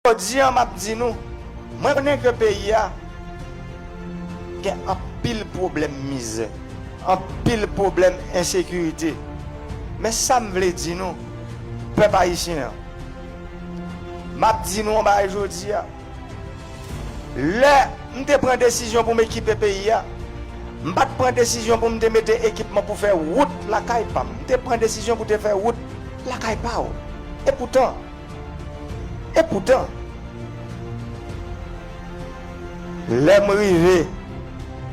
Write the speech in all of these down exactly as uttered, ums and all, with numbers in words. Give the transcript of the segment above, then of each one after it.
Jodi a, m ap di nou, mwen konnen ke peyi a gen anpil pwoblèm mizè, anpil pwoblèm ensekirite. Men sa m vle di nou, pèp ayisyen an, m ap di nou yon bagay jodi a. Lè m te pran desizyon pou m ekipe peyi a, m pa t pran desizyon pou m te mete ekipman pou fè wout lakay pa m. M te pran desizyon pou te fè wout lakay pa w. Epoutan, epoutan, lè m rive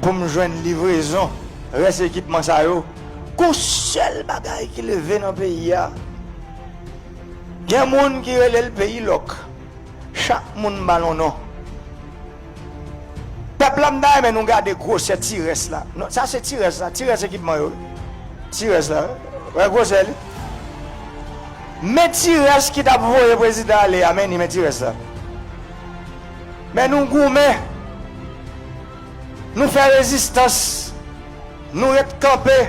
pou m jwenn livrezon rès ekipman sa yo, gon sèl bagay ki leve nan peyi a. Gen moun ki rele l peyi lòk. Chak moun ba l yon non. Pèp la, m ta renmen nou gade gwosè ti rès la. Non, sa se ti rès la, ti rès ekipman yo. Ti rès la, wè gwosè li. Men ti rès ki t ap voye prezidan ale a, men ni men ti rès la. Men nou goumen, nou fè rezistans, nou ret kanpe,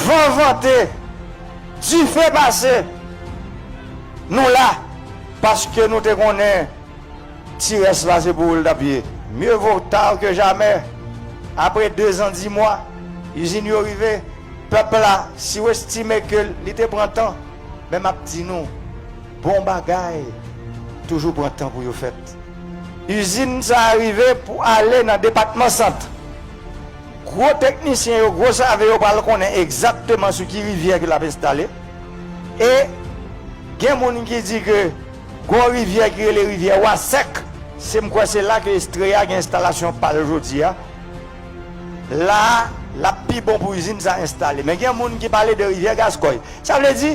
van vante, dife pase, nou la, paske nou te konnen ti rès la se pou ou l t ap ye. Mieux vaut tard que jamais. Apre dezan dis mwa, izin yo rive. Pèp la, si w estime ke li te pran tan, men m ap di nou, bon bagay toujou pran tan pou yo fèt. Izin sa a rive pou ale nan depatman Sant. Gwo teknisyen yo, gwo save yo pral konnen egzakteman sou ki rivyè ke l ap enstale. E gen moun ki di ke gon rivyè ki rele rivyè Wasèk, se m kwè se la ke Estrella gen enstalasyon pa l jodi a. La a, l ap pi bon pou izin sa enstale. Men gen moun ki pale de rivyè Gaskòy. Sa vle di,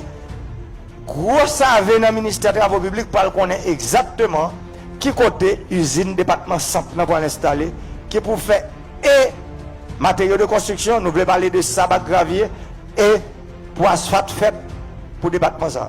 gwo save nan ministè travo piblik pral konnen egzakteman ki kote izin depatman Sant lan pral enstale, ki pou fè e materyo de konstriksyon, nou vle pale de sab ak gravye, e pou asfalt fèt pou depatman sa.